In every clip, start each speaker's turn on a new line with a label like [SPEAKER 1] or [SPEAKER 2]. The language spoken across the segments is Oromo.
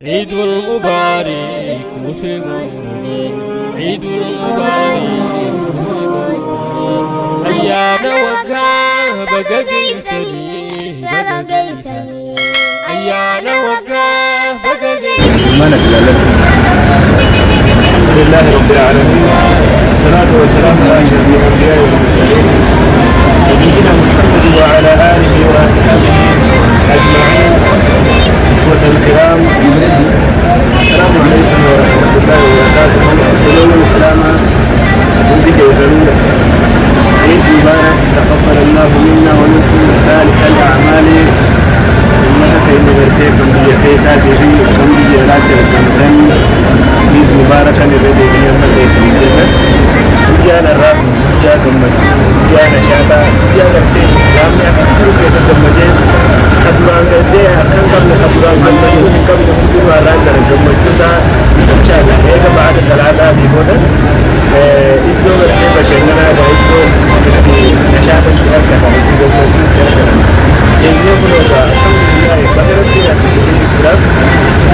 [SPEAKER 1] عيد المبارك مسلمون، عيد المبارك مسلمون. أيام وقا بقى جيسني بقى جيسني أيام وقا بقى جيسني.
[SPEAKER 2] الحمد لله رب العالمين، والصلاة والسلام على أشرف الأنبياء والمرسلين، نبينا محمد وعلى آله وأصحابه أجمعين. إخوة الكرام، السلام عليكم ورحمة الله وبركاته. السلام والسلامة عندك يا عيد مبارك، تقبل الله منا ومنكم صالح الأعمال. Uummata keenya gartee kan biyya keessaatii fi kan biyya alaatti argamtan, Eid Mubaarakan irra deebi'ee amma keessanii jenna. Guyyaan har'aa kun guyyaa gammachuu, guyyaa nashaataa, guyyaa gartee Islaamni akka jiru keessa gammadee, ka duraan gartee akka hin qabne, ka duraan gammachuu hin qabne hundinuu har'aan gara gammachuu isaa ibsachaa jira. Eega ba'aada salaataa fi booda iddoo gartee bashannanaa, iddoo itti nashaata itti argatan, itti gammachuu itti argatan. Jennee kun egaa alhamdulillah, baga Rabbiin as fidee jira.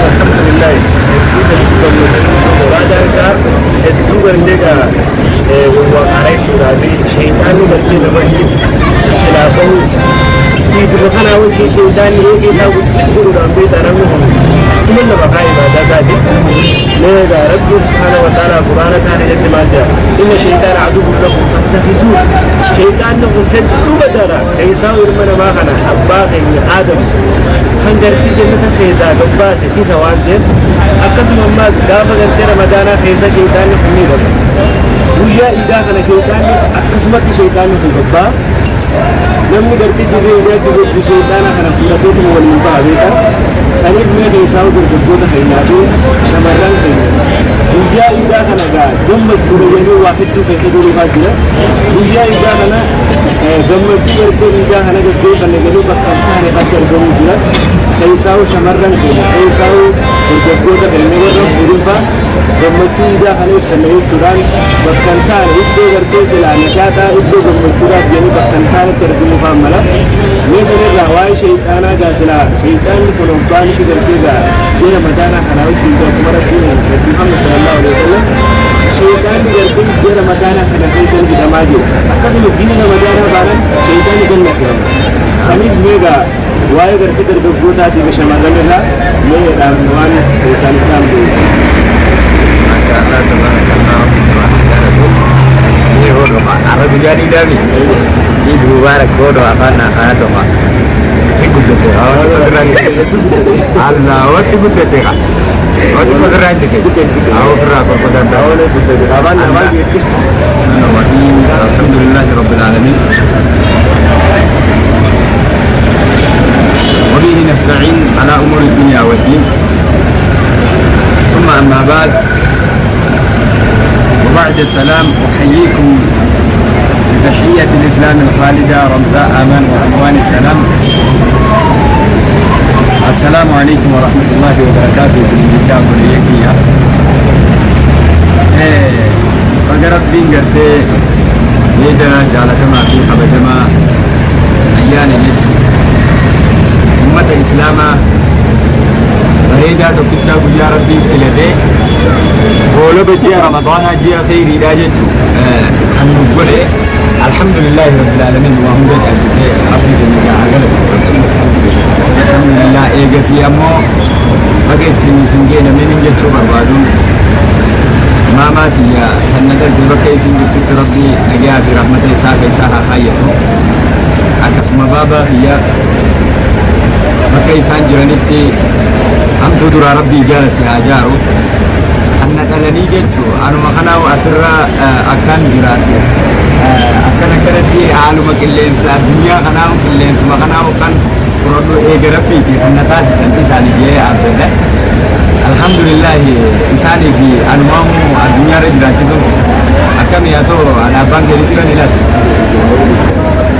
[SPEAKER 2] Alhamdulillah, hedduu hedduu gammachuu baadaan isaa hedduu gartee egaa waaqareessuudhaa fi sheeyxaanni gartee nama silaa bahus iiduma kanaa wajjin sheeyxaanni eegee isaa godhuudhaan beektaa, namni kun tuma lama kaa ibaadaa isaati. Mee egaa Rabbiin subhaana wa ta'ala Quraana isaa keessatti maal jedha? Inna shayxaana aduwwun lakum fattakhizuu. Shayxaanni kun hedduu badaadha. Keessaa ilma namaa kana, abbaa keenya Aadam kan gartee jannata keessaa gabbaase isa waan ta'eef, akkasuma ammaas gaafa gartee Ramadaanaa keessa shayxaanni kun ni hidhama. Guyyaa iidaa kana shayxaanni akkasumatti shayxaanni kun gabbaa. Namni gartee dirree iidaatti godhu shayxaana kana fuudhateetuma waliin baha beeka. Saniif mee keessaa dargaggoota keenyaa fi shamarran keenya guyyaa iidaa kana gaa gammachuu jedhanii waa hedduu keessa duruufaa jira. Guyyaa iidaa kana gammachuu gartee iidaa kana gaggeeffanne jedhanii bakka hin taane irratti argamuu jira. Keessaa shamarran keenya, keessaa dargaggoota keenya warra fuudhinfaa gammachuu iidaa kana ibsanna jechuudhaan bakka hin taane, iddoo gartee silaa nashaataa, iddoo gammachuudhaaf jedhanii bakka hin taanetti argamuufaan mala. Mee sanirraa waa'ee sheeyxaanaa gaa silaa sheeyxaanni kun hoggaanitti gartee gaa ji'a Ramadaanaa kanaa wajjin akkuma Rabbiin Nabi Muhammad sallallahu alaihi wasallam sheeyxaanni gartee ji'a Ramadaanaa kana keessa ni hidhamaa jiru. Akkasuma ji'a Ramadaanaa baanan sheeyxaanni ganna hidhama. Saniif mee gaa waa'ee gartee dargaggootaatii fi shamarran irraa mee dhaamsa waan keessaan dhaamtu.
[SPEAKER 3] Masha Allah, tabarakallah, Rabbi subhanahu wa ta'ala. Ini hodo arra guyyaa diidami. Eid Mubarak hodo afaan afaan dofa. Si guddate. Allah, watti guddate ka. Watti kuduraa jike. Awo firraa qorqodan.
[SPEAKER 2] Awwalee guddate. Afaan afaan geettis.
[SPEAKER 3] الحمد لله رب العالمين، وبه نستعين على أمور الدنيا والدين، ثم أما بعد، وبعد السلام، أحييكم بتحية الإسلام الخالدة، رمزاء أمان وعنوان السلام، السلام عليكم ورحمة الله وبركاته. سنين جاء baga Rabbiin gartee eeda jaalatamaa fi kabajamaa ayyaana jechuun ummata Islaamaa bareedaa tokkichaa guyyaa Rabbiin filatee goolaba ji'a Ramadaanaa, ji'a kheyriidhaa jechuu kan nuuf godhe, alhamdulillahi rabbil aalamiin, waa hunda caalchisee Rabbii keenya gaa galatu, alhamdulillah. Eegasii ammoo baga ittiin isin geenameen jechuu barbaaduun, maamaa tiyya kan na darbe bakka isin jirtutti Rabbi nagayaa fi rahmata isaa keessaa haa kaayyatu. Akkasuma baabaa kiyya bakka isaan jiranitti hamtuu duraa Rabbi ijaaratti haa jaaru. Kan na dhalanii jechuu anuma kanaa asirra akkaan jiraadhu, akkan akkanatti haaluma qilleensa addunyaa kanaa, qilleensuma kanaa kan fudhadhu eega Rabbiiti kan na taasisan isaanii jee abdadha. Alhamdulillahi, isaanii fi anumaamu addunyaarra jiraachisuun akkami haa ta'u. Alaabaan keenya jiran ilaali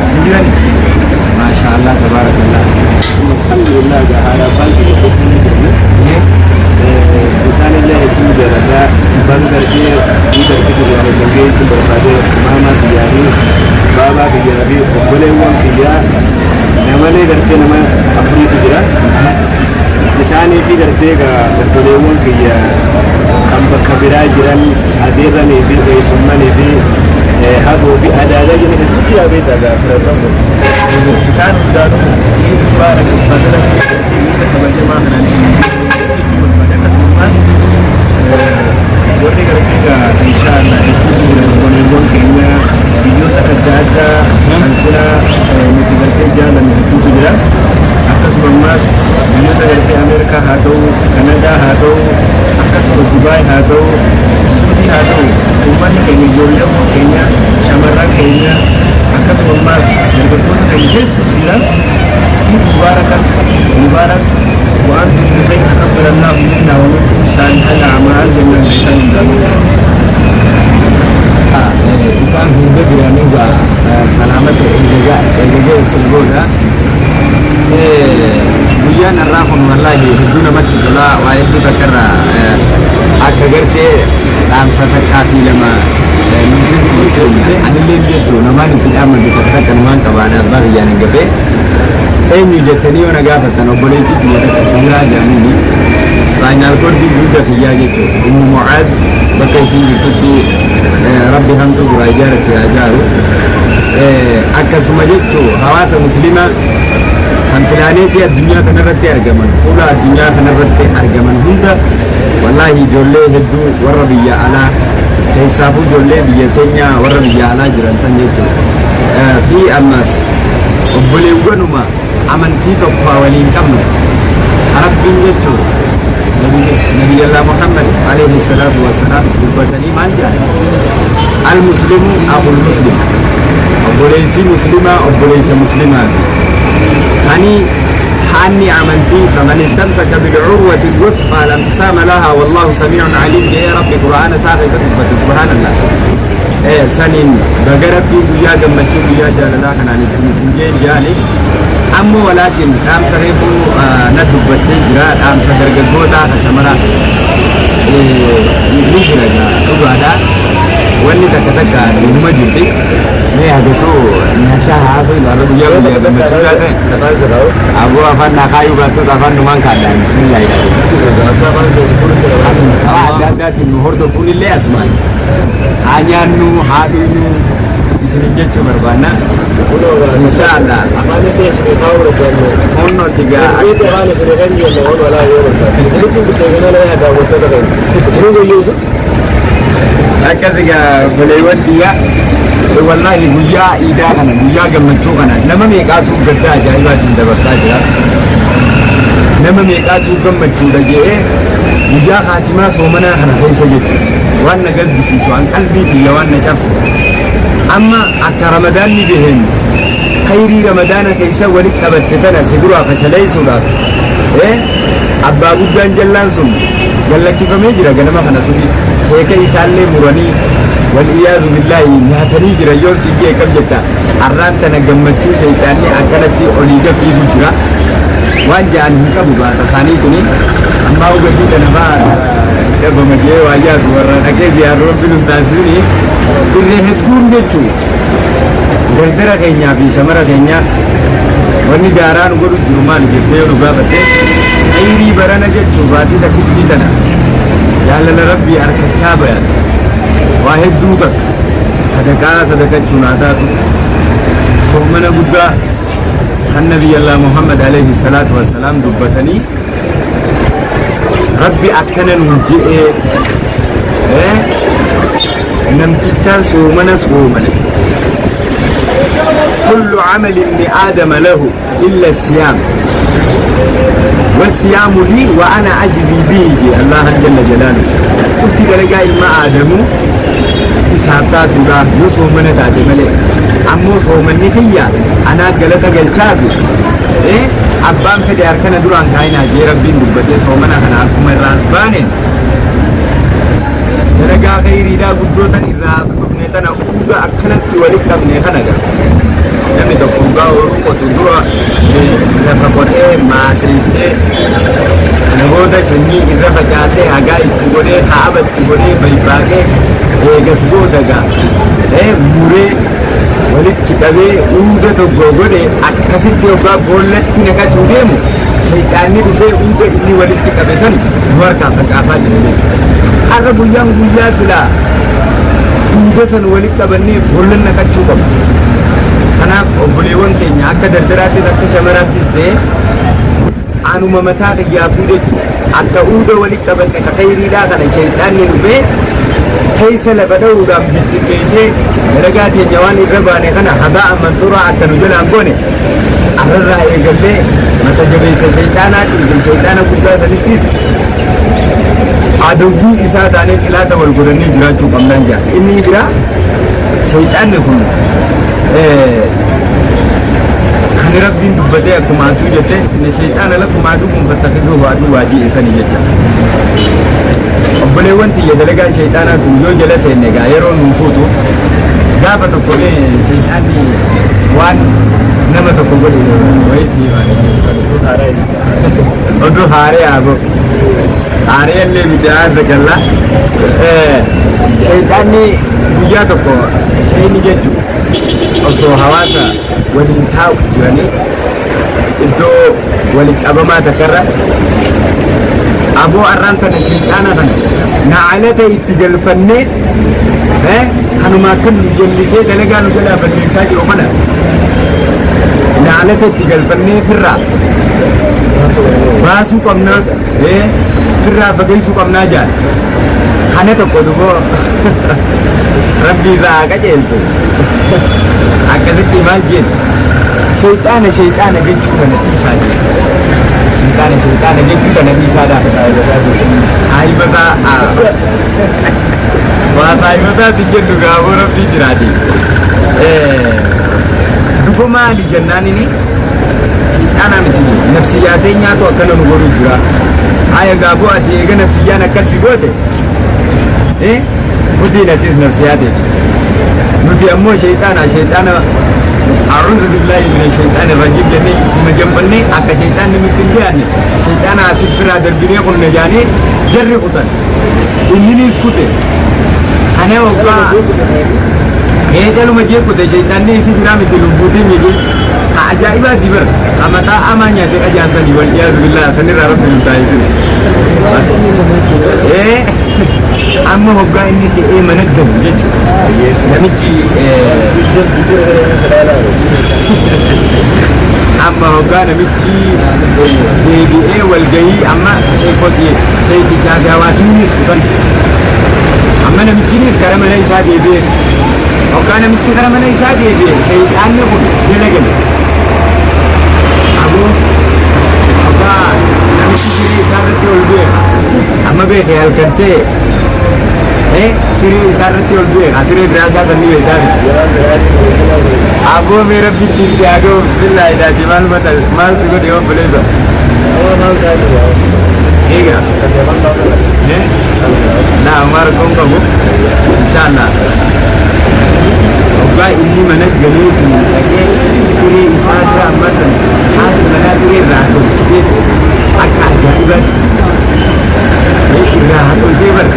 [SPEAKER 3] hin jirani. Maasha Allah, tabaarakallah.
[SPEAKER 2] Alhamdulillah, gaa haadha abbaan kiyya hedduu ni jirani. Isaanillee hedduu jaalladha. Baga gartee Iid al-Fitr yaada san ga'eetti barbaadee maamaa kiyyaa fi baabaa kiyyaa fi obboleewwan kiyyaa namalee gartee nama afuriitu jira. Isaanii fi gartee egaa obboleewwan kiyya kan bakka biraa jiran adeerranii fi eessummanii fi haboo fi adaadaa jiran hedduu jira beektaa egaa firawwan kun. Isaan hundaanuu Iid Mubaarak baga Rabbiin gartee iida kabajamaa kanaan isin jechuu barbaada. Akkasumas warri gartee egaa inshaallah hedduu jiran obboleewwan keenya biyyoota adda addaa kan silaa nuti gartee jaalannu hedduutu jira. Akkasuma ammaas biyyoota gartee Ameerikaa haa ta'u, Kanadaa haa ta'u, akkasuma Dubaay haa ta'u, Suudii haa ta'u, uummanni keenya, ijoolleewwan keenya, shamarran keenya, akkasuma ammaas dargaggoota keenya hedduutu jira. Iid Mubaarakan Mubaarak wa antum bi khayr taqabbalallahu minna wa minkum saalihal a'maal jennaan isaan hundaanuu.
[SPEAKER 3] Isaan hunda duraanuu gaa salaamata eega eega booda guyyaan har'aa kun wallaahi hedduu namatti tola. Waa hedduu takka irraa akka gartee dhaamsa takkaa fi lama nuuf keenya anillee jechuu namaan itti dhaammatu takka takka numaan qabaana abbaa kiyyaan hangafee eenyu jettanii yoo na gaafattan obboleettii tiyya takka Sumiraa jedhaniini spinal cordii dugda kiyyaa jechuu Ummu Mucaaz bakka isiin jirtutti Rabbi hamtuu duraa ijaaratti haa ijaaru. Akkasuma jechuu hawaasa muslimaa kan pilaaneetii addunyaa kanarratti argaman fuula addunyaa kanarratti argaman hunda wallaahi ijoollee hedduu warra biyya alaa keessaafuu ijoollee biyya teenyaa warra biyya alaa jiran san jechuudha. Fi ammas obboleewwanuma amantii tokko waliin qabnu Rabbiin jechuun Nabiyyallaa Muhammad alayhi salaatu wassalaam dubbatanii maal jedhan? Al-muslimu akhul muslim. Obboleessi muslimaa obboleessa muslimaati. Kani haanni amantii faman istamsaka bil'urwati lwuthqa lam infisaama lahaa wallaahu samiicun aliim jedhee Rabbi qur'aana isaa keessa dubbate subhaanallah. Saniin baga Rabbiin guyyaa gammachuu guyyaa jaalalaa kanaan ittiin isin ga'een jaani. Ammoo walaakin dhaamsa reefuu na dubbattee jira dhaamsa dargaggootaa ka shamaraa ni jira egaa dhugaadha. Wanni takka takka numa jirti. Mee hagasuu nyaachaa haasoo har'a guyyaa guyyaa gammachuu taate. Aboo afaan naa kaayuu baattoota afaan numaan kaadhaan bismillah karaa adda addaatiin nu hordofuun illee asumaan haa nyaannu haa dhuynu isinin jechuu barbaanna. Inshaallah.
[SPEAKER 2] Afaan illee isinii kaa'uu barbaannu.
[SPEAKER 3] Humnooti gaa.
[SPEAKER 2] Beeku afaan isinii kan jennu waan walaa yoo barbaannu. Isinitti bitteessina malee daawwattoota keenya. Isinii guyyeessu.
[SPEAKER 3] Akkas egaa obboleewwan tiyya wallaahi guyyaa iidaa kana guyyaa gammachuu kana nama meeqaatu gadda ajaa'ibaatiin dabarsaa jira. Nama meeqaatu gammachuudha jedhee guyyaa kaatimaa soomanaa kana keessa jechuudha. Waan na gaddisiisu an qalbii tiyya waan na cabsu. Amma akka ramadaanni gaheen khayrii ramadaana keessa walitti qabatte tana si duraa fashaleessuudhaaf abbaa guddaan jallaan sun gallakkifamee jira ganama kana suni keeka isaallee muranii wal iyaazu billaahi nyaatanii jira yoon si jee kam jetta arraan tana gammachuu seexaanni akkanatti olii gad fiigu jira waan ja'an hin qabu baata isaanii tuni ammaa hubatii tana faa dhabama jee waa yaadu warra dhaqee ziyaarroon filuun taasisuni irree hedduun jechuu dardara keenyaa fi shamara keenyaa wanni daaraa nu godhu jiru maali jettee yoo nu gaafatte khayrii barana jechuu baatii takkittii tana jaalala rabbii harkachaa bayan waa hedduu takka sadaqaa sadaqachuun haa taatu soomana guddaa kan nabiyyallaa Muhammad alayhi salaatu wassalaam dubbatanii rabbi akkana nuun je'ee namtichaan soomana soomane kullu amali ibni aadama lahu illa siyaam wasiyaamu lii wa ana ajzii bihi jee Allahan jalla jalaalu cufti dalagaa ilma aadamuu isaaf taatuudha yoo soomana taate malee ammoo soomanni kiyya anaa galata galchaafi abbaan fedhe harkana duraan kaayinaa jee rabbiin dubbatee soomana kana akkuma irraa as baaneen dalagaa khayriidhaa guddoo tan irraa as dhufne tana hunda akkanatti walitti qabne kana gara namni tokko dhugaa horuu qotu dura lafa qotee maaseessee sana booda sanyii irra facaasee hagaa itti godhee kaaba itti godhee baybaaqee eegas booda gaa muree walitti qabee hunda tokko godhe akkasitti hoggaa boollatti naqachuu deemu Shayxaanni dhufee uuda inni walitti qabe san nu harkaa facaasaa jira jechuudha. Har'a guyyaan guyyaa silaa uuda san walitti qabannee boolla naqachuu qabna. Kanaaf obboleewwan keenya akka dardaraattis akka shamaraattis ta'e anuma mataa kiyyaafuu jechuudha. Akka uuda walitti qabanne ka khayriidhaa kana shayxaanni dhufee keessa lafa dha'uudhaan bittinneessee dalagaa teenya waan irra baane kana habaa'a mansuuraa akka nu jalaan goone arrarraa eegallee mata jabeessa shayxaanaatii fi shayxaana guddaa sanittis adawwii isaa taanee xilaata wal godhannee jiraachuu qabnaan jira. Inni biraa shayxaanni kun kan Rabbiin dubbatee akkuma atuu jette inna shayxaana lakum aduwwun fattakhidhuuhu aduwwaa ji'e sani jecha. Obboleewwan tiyya dalagaan shayxaanaa tun yoo jala seenne egaa yeroo nuun fuutu gaafa tokko mee shayxaanni waan nama tokko godhe wayii si himaa. Oduu haaree haa ba'u. Haaree illee miti haa sakalla. Shayxaanni guyyaa tokko seeni jechuun osoo hawaasa waliin taa'u jiranii iddoo walitti qabamaa takkarra aboo arraan tana shayxaana kana na'alata itti galfannee kanuma akka nu jallisee dalagaa nu jalaa balleessaa jiru kana na'alata itti galfannee firraa baasuu qabnaa firraa fageessuu qabnaa jaal kana tokko duboo rabbii isaa haa qajeelchu akkasitti maal jeen shayxaana shayxaana jechuu kana dhiisaa jeen shayxaana shayxaana jechuu kana dhiisaadha saahiba isaa waa saahiba isaati jennu gaafoo rabbii jiraate duba maali jennaan inni shayxaanaa miti nafsiyyaa teenyaatu akkana nu godhu jira haya gaafoo ati eega nafsiyyaan akkas si goote kutiin atis nafsiyaa teeti nuti ammoo shayxaana shayxaana a'uuzu billaahi mina shayxaani rajiim jennee itti majanfannee akka shayxaanni nutti hin dhiyaanne shayxaana asif biraa darbinee kunna jaanee jarri kutan inninis kute kana hoggaa Eesaluma jee kute shayxaanni isi biraa miti lubbuutiin jedhee ka ajaa'ibaati bar ka mataa amaa nyaate qajaansanii wal iyaazu billaa sanirraa rabbi nu taasise. Ee amma hoggaa inni ka'ee mana galu jechuudha. Namichi amma hoggaa namichi deebi'ee walgahii amma sheekoti sheekichaa fi hawaasninis kutan. Amma namichinis kara mana isaa deebi'e. Hoggaa namichi kara mana isaa deebi'e shayxaanni kun jala gale. Aboo hoggaa namichi siree isaa irratti ol bu'e amma beeke halkan ta'e siree isaa irratti ol bu'e siree biraa isaa sanni beekaa miti. Aboo mee rabbitti itti haa ga'u bismillah idaati maal mata maal si godhe obboleessa. Egaa. Laa homaa rakkoon qabu. Inshallah. Hoggaa inni mana galeetiin dhaqee siree isaa dura ammaa tan haati manaa siree irraa tolchitee akka ajaa'ibaatti irraa tolchee bar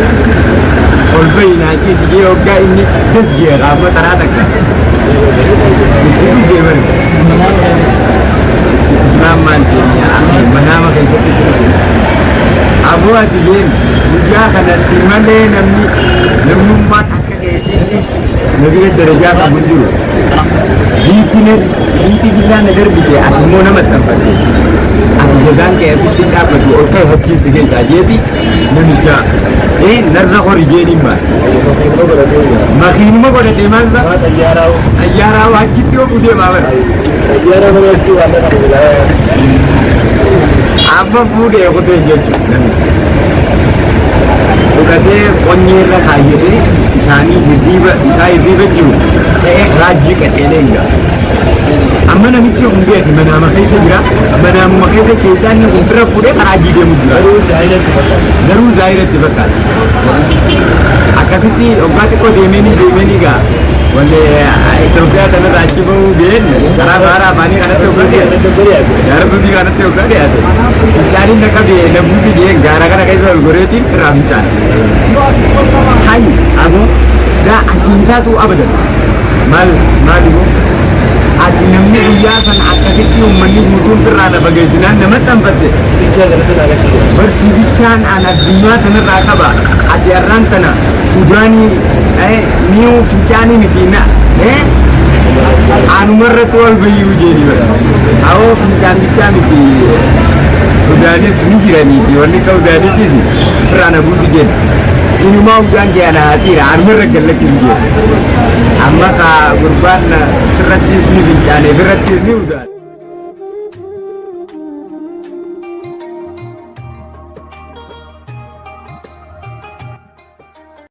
[SPEAKER 3] ol bahi naa ciisi jee hoggaa inni das jee qaama taraa takka itti dhufee bar Islaan maal jeen yaa manaama keessatti itti dhufe. Aboo ati jeen guyyaa kana si malee namni namnummaan akka keetiitti na bira darajaa qabu hin jiru. Biittines biitti sirraa na darbite ati immoo nama xanfatte. Ati jazaan kee asitti hin dhaabbatu ol ka'e hajjiin si geessaa jeeti namicha ee narra hori jeeniin baate. Makiinuma godhatee maal ta'a? Xayyaaraa hajjitti oofuu deemaa bara. Amma fuudhee kutee jechuudha namichi. Fudhatee qonyee irra kaayyatee isaanii hirriiba isaa hirriiba jiru ta'ee raajii qaceelee hin ga'a. Amma namichi kun beeke manaama keessa jira. Manaamuma keessa sheexaanni kun fira fuudhee karaa deemu jira. Garuu zaahiratti fakkaata. Akkasitti waggaa xiqqoo deemeenii deemeenii gaa wanni Itoophiyaa kanarraa achi bahuu ga'een karaa baara afaanii kanatti waggaa dhiyaate. Gaara suutii kanatti waggaa dhiyaate. Fincaaniin na qabe na buusi jeen gaara kana keessa ol goreetiin irraa fincaane. Hayi aboo daa ati hin taatu abadan. Maal maal immoo Ati namni guyyaa san akkasitti uummanni guutuun firraa lafa geessinaan namatti hanfatte. Barsi bichaan an addunyaa tanarraa qaba. Ati har'aan tana udaanii niu fincaanii miti na anumarratti wal bayyuu jeeni bara. Awoo fincaan bichaa miti udaanis ni jiraniiti wanni akka udaaniitis firraa na buusi jeeni. Inumaa udaan kee ana haatiira anumarra gallakkisu jeeni. Amma kaa gurbaan sirrattis ni fincaane firrattis ni udaane.